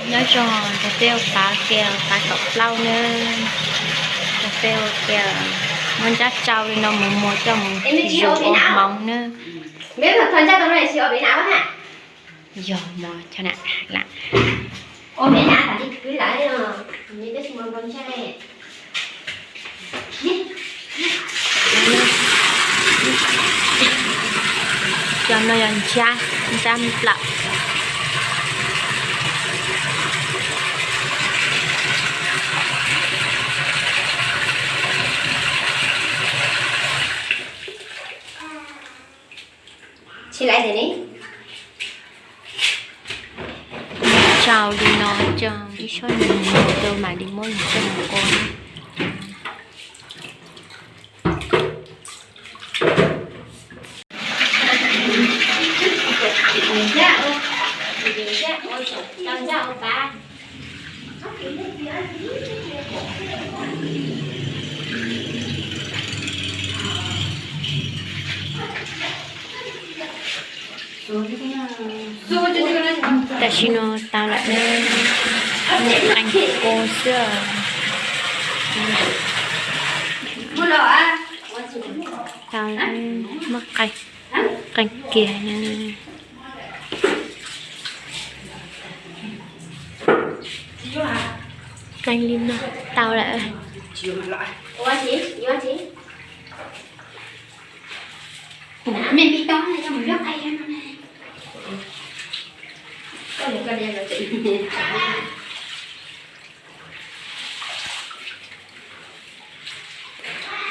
Nyob zoo, nrog peb ua pav kiag, pav kaum plaub nawb. Nrog peb ua kiag, muab nrab tsau li no mus muag coj mus zom ua hmoov nawb. Yog mog, cov na lam. Cov no yog ntsab, ntsab nplaum. Tsau li no tso, ib sab nws mus tau mam li muab coj mus ua. Tam sim no tau lawm, muab qee ko xwb. Tau, muab qee, qee kiag na. Qee li no tau lawm.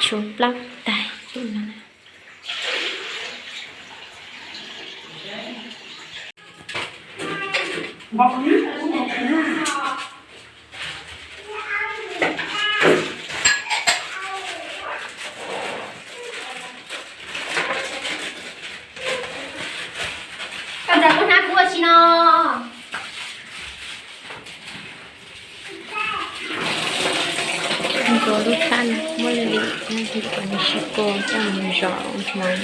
Tshuav plaub tais no. Koj ntxawm kuv hnab kuv ua tsis no. Ntxuav lub thaj no muab li no kom nws sib kos coj mus zom hmoov.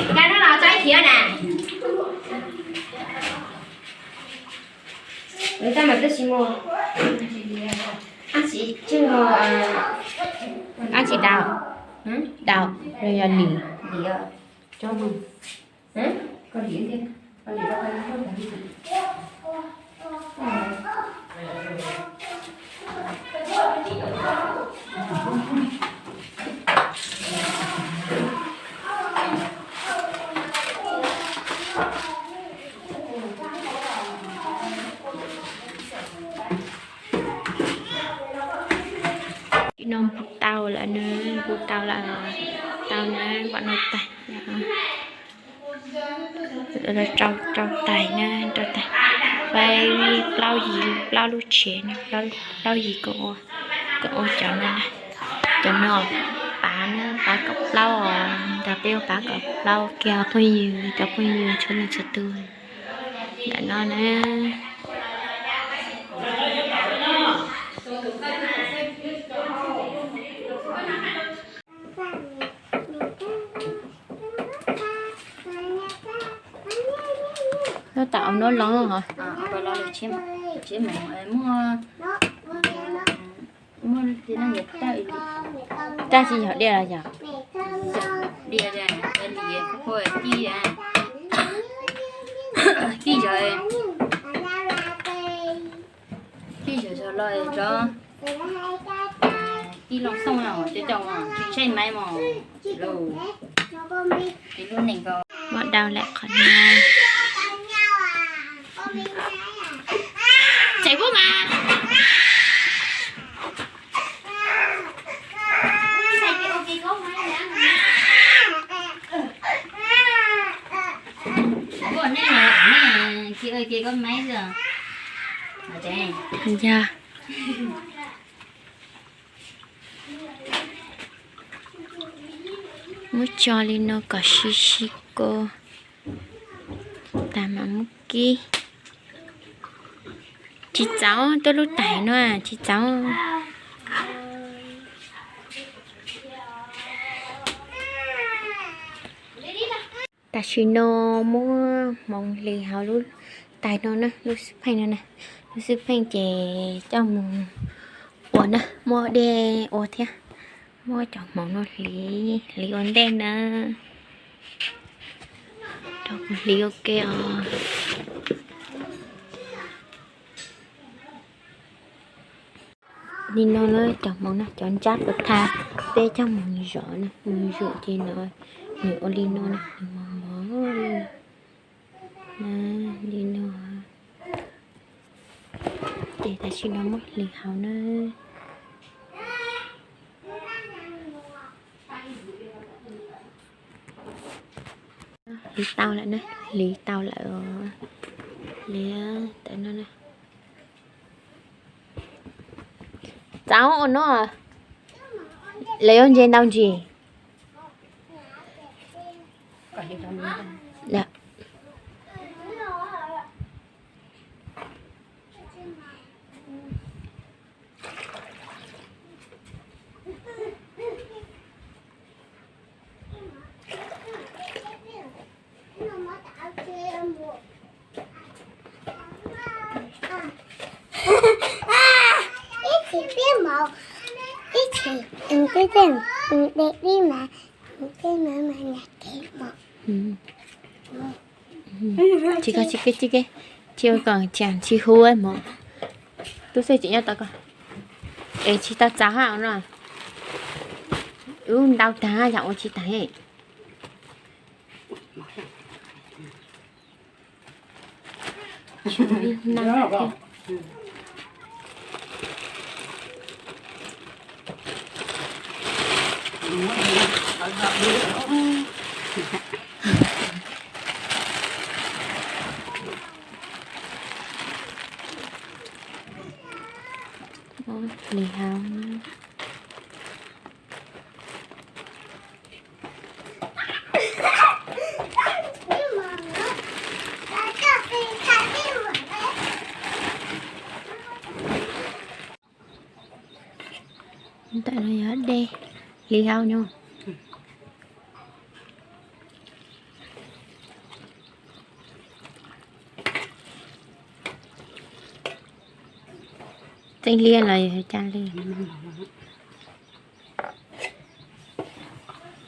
Nkag no los tso ib khiav na. Tab mas twb tsis muaj. Ab tsi, ab tsi daus, daus los yog lim. Tsis no npu tau lawm na, npu tau lawm, tau na, npam no tag. Rau, rau tais na, rau tais. Faib plaub yim, plaub lub tsev na, plaub yim kom ua, kom ua cov no na. Cov no pav na, pav kaum plaub os, nrog peb ua pav kaum plaub kiag phooj ywg, cov phooj ywg txhua leej txhua tus. Ntawm no na. Nyob tom au nab loo hos. Dab tsi yog, diaj los yog? Diaj, kib yog, kib yog zog los rov, kib loo xooj cov cov tsis tshaib maiv mos, lub neej ko. Muab dau lawm qhov no. Txawm pub mas. Yog. Muab tso li no kom sib sib kos, tas mam muab kib. Tsis txaus, tuaj lub tais no tsis txaus. Tam sim no muab hmoov hliv hauv lub tais no na, lub xwb pheej no na. Lub xwb pheej ces coj mus ua na, muaj dej ua thiab. Muab cov hmoov no hliv, hliv ua ntej na. Rau kuv hliv ua ke os. Li no na, cov hmoov no cov ntsab puas tha, peb coj mus zov na, mus zum ces no nws ua li no na, nws mos mos li no. Ces tam sim no muab hliv hauv na. Hliv tau lawm na, hliv tau lawm os. Hliv tam no na. Txaus ua no, lawv yuav ntse ntau ntsis. Tsis ko, tsis ke, tsis ke, tsis ua kom tsis hu mos. Tub xwb tseem nyob tod ko. Es tsis tau txaus hab no. Ub, ntau tag yam ua tsis tag. Hliv hauv. Ntawm no yog dej hliv hauv no. Txeeb liab los yog cas li.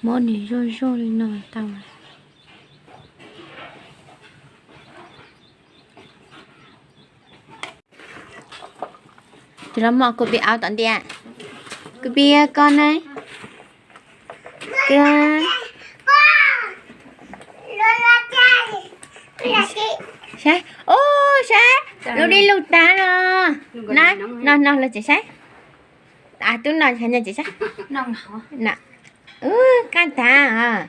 Muab nws zuj zuj li no tau. Tus los muaj kuv pib aub tom ntiaj. Kuv pib koj na. Koj saib, ub saib, lub dib lug tag no. Na, no no los tseem saib. Tub no tseem saib. Ub, qab tag.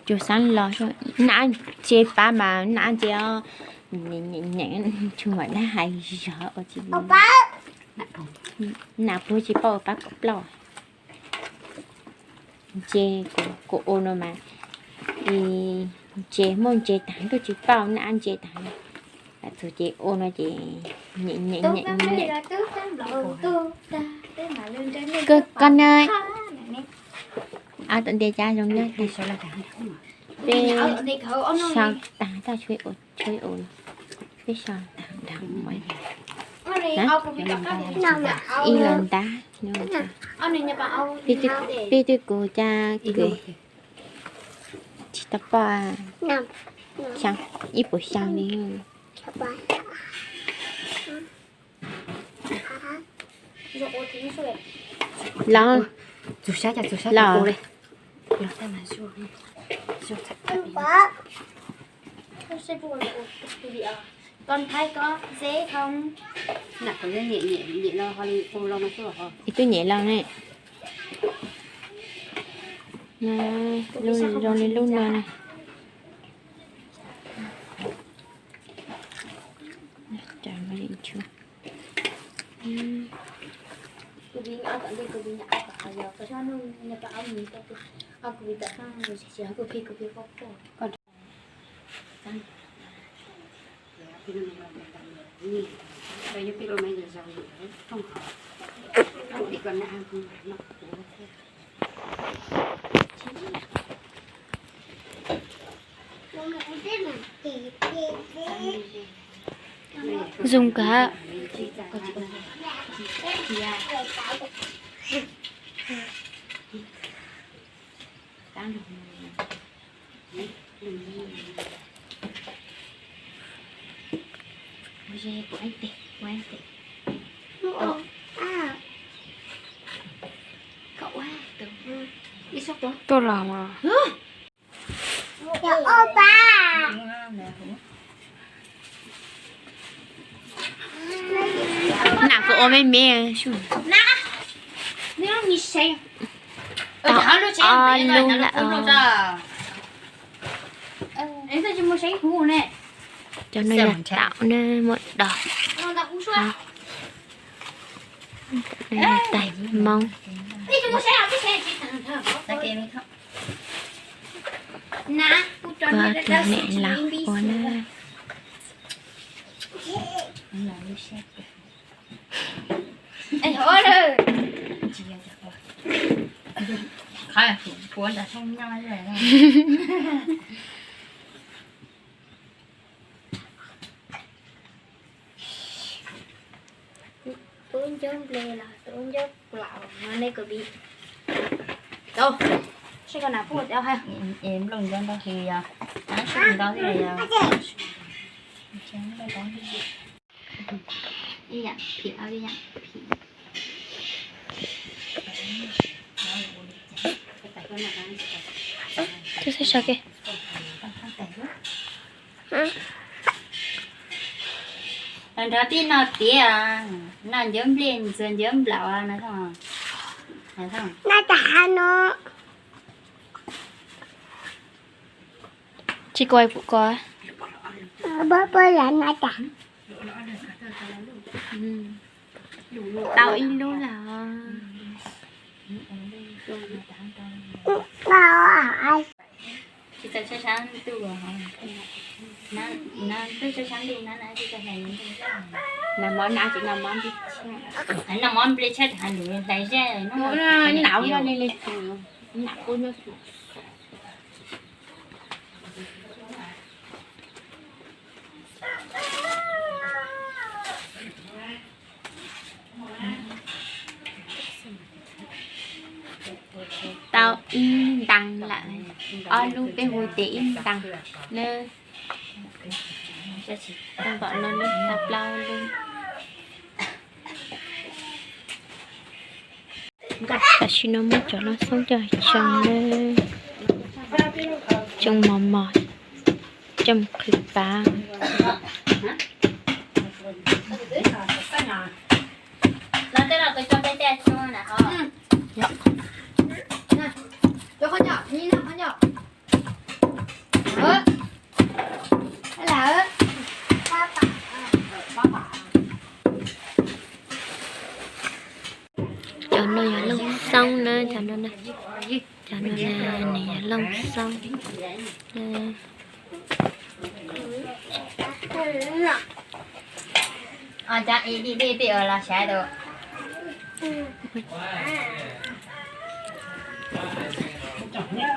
Cua xav los, nam tse pab mas nam tse os, nyeem tshua dab hais zog ua tsis, nam puag tsis paub ua pab kaum plaub. Ntse, kuv ua no mas, ntse muaj ntse tag tuaj tsis paub nam ntse tag. Lam txug ces ua no ces nyem nyem nyem. Koj na, aub tom ntiaj cab zoo nyob. Peb sau tag tag tshuav ua, peb sau tag tag ua ib los ntab. Peb twb kuv cab kws tsis tau poj, xyaa, ib puas xyaa li. Los, los. Ib tug nyem los ne. Lub zoo li lub no na. Kuv vi nyob tom ntej, kuv vi nyob tom qhov yog koj sab nug nyob rau ob mis rau kuv, ob kuv vi tom sab nug tsis tsis kuv phi kuv phi koj koj. Zoo kawg. Tuaj los mas. Nam kuv ua me me. Ob lub lawm os. Cov no yog taum na, muab do. Tais Hmoob. Kuv tus niam laus ua na. Tub ncauj nplej los tub ncauj plaum no nej kuv vi. Tau, seb koj nam puj tau ha. Nplooj ncauj ntau hli yog, sib ntau thiab yog. Ib yam phim, ib yam phim. Twb xav sas ke. Los nrog tij no tiav, no ncauj nplej, ntxuag ncauj nplaum no. Tsis kua pum ko. Tau ib lub lawm. Tsis tau tshab sab ntuj, tshab ntuj na, nag hmo na tsis nag hmo nplej tshab, nag hmo nplej tshab rau lwm hlais zaj no, nag hmo li li tus, nag hmo nyob Tau ib ntaag lawm, ob lub peb hu tias ib ntaag na. Tau tom no na, tau plaub lub. Tam sim no muab cov no xoob coj tsoo na, tsoo mos mos, coj mus qhwv pav. Cov no yog looj xoob na, cov no na. Cov no na, nws yog looj xoob.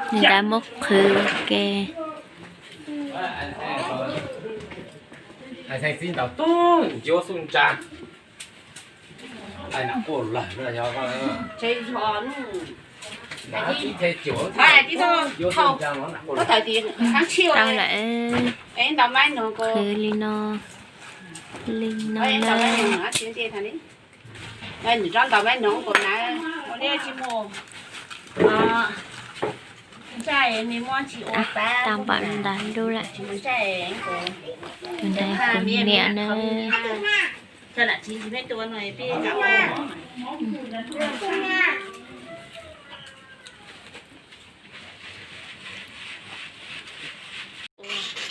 Nws tab muab qhwv ke. Tau lawm, qhwv li no, li no na. Tau npaum ntawd lub lawm. Tus ntawd kuv niam na.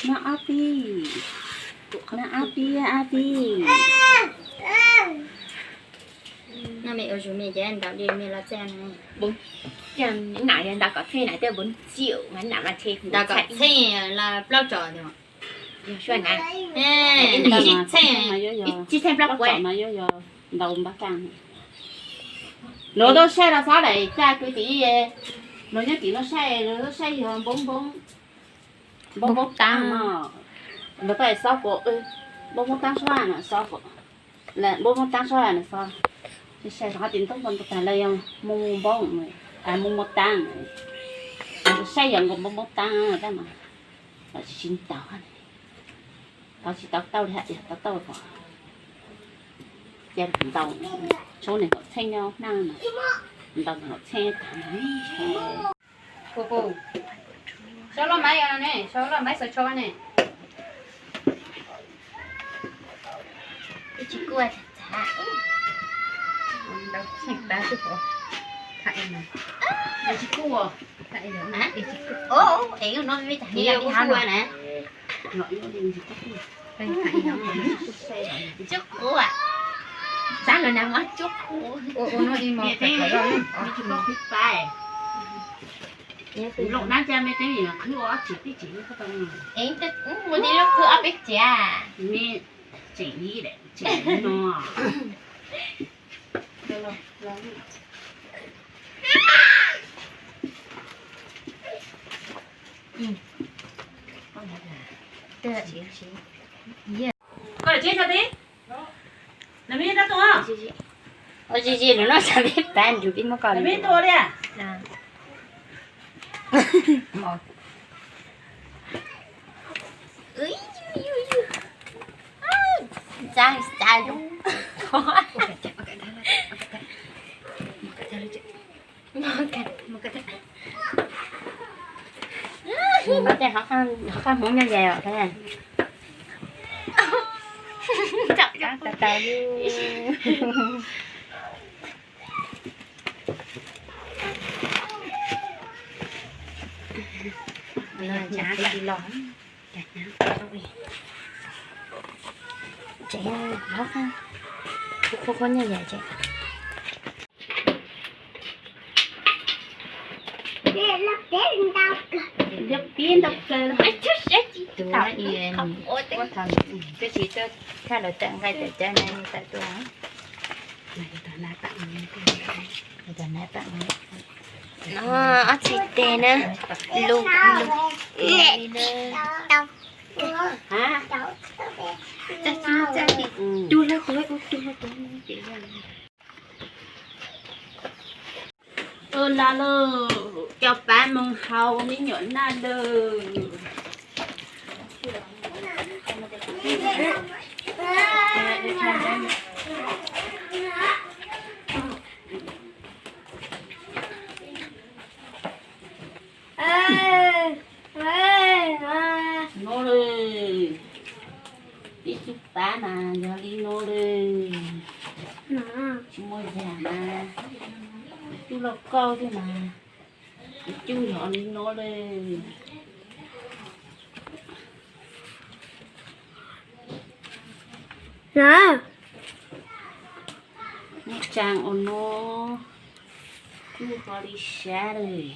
No ob peb, no ob peb, ob peb. Noj me ua zus me ces ntaus li me los txaj na. Ntaus kom txhij na, tej ntaus kom txhij los plaub tso. Yog sua na, ib txhij plaub puas mas yuav yog ntaus npab kaj. Luag tuaj saib los xav daim txaj kwv tij, luag nyob tim no saib, luag tuaj saib yog npoo npoo, npoo npoob taab no. Luag tuaj xob kuas npoo npoob taab sua na, xob kuas npoo npoob taab sua na, xob. Saib rov qab tim ntaub npoo tag lawm yog mus npoob, mus mus taab. Saib yog nkaus npoo npoob taab tab mas tsis tsis ntaus, tau tsis tau tauj li hais tias tau tauj pom. Ces ntaus tshoob nees nkaum txheej nyob na, ntaus nees nkaum txheej tag na. Sau loj maiv, sau loj maiv xaws tsho ne. Tsis kuj, tsis kuj, es no me cas Cuab qub, xav lawm na, muab cuab qub. Mus di lub qhwv ob peb txiav. Me tseem li, tseem li no. Koj tsis tso tib, lawv me rab tuaj. Ua tsis tsis lub no xav peb pab nrug peb muab koj me tuaj li. Ntxav ntxav zoo. Mus koj tej qhov qab hmoov nyob ze os. Tau tau li. Tsev qhov qab, qhov qhov nyob ze tsev. Pib ntau kawg, tus ua thaum twb tsis tau thaj lawv tawm nqaij tawm cawv na, tawm tuaj. No ob txhais tes na, lus lus li na. Tag tsis tag, cug hlo tus, ua cug hlo tus. Ua los lawm, cov pab moog haus me nyuam naj lawm. No lawm, peb cub pab mas yog li no lawm. Tsis muaj yam mas, cub lauj kaub thiab mas, cub yog li no lawm. Muaj tsaa ua no, cub ho li sab lawm.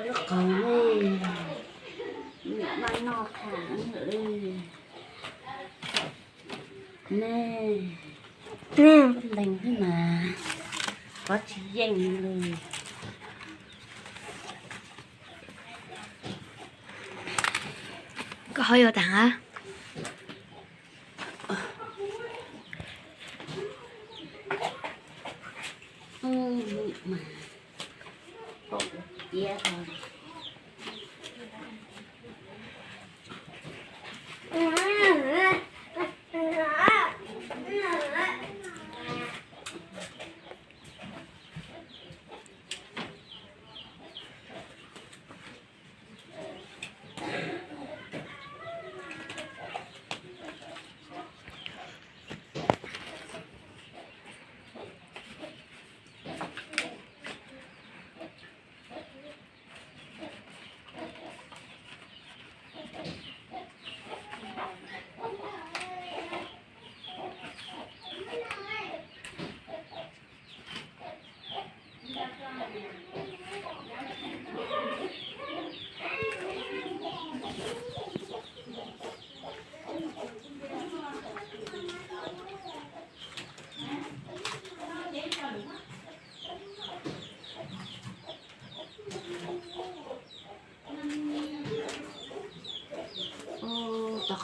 Lub qhov ne, nyuam maj noj qha lawm. Ne, leeg thiab mas, qhov tsis yeej li. Koj ho yuav taag a?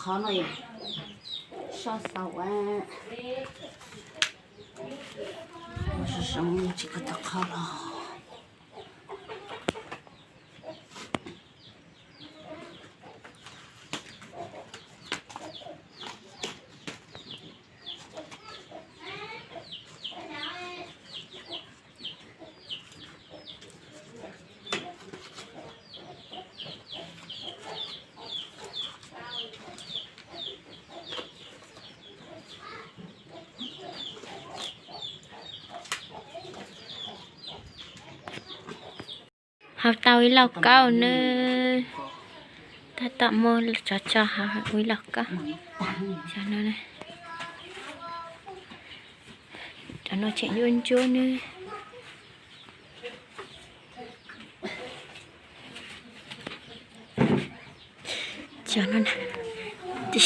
Qhov no soj xaus ua zoo zoo tsis kov tau qhov los. Hau tau ib lauj kaub nawb. Tab tom muab tso tso hau ua ib lauj kaub. Cov no, cov no tseem yuav ntsuab nawb. Cov no,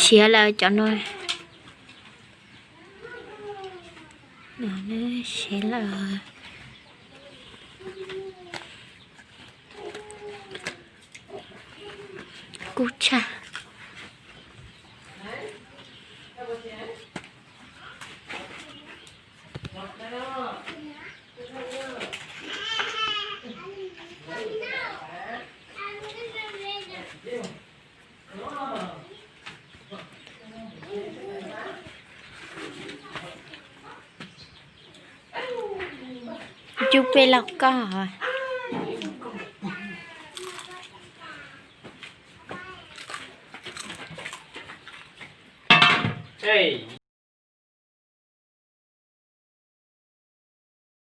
siav lawm cov no. Siav lawm. Kub tshaj. Cub peb lauj kaub.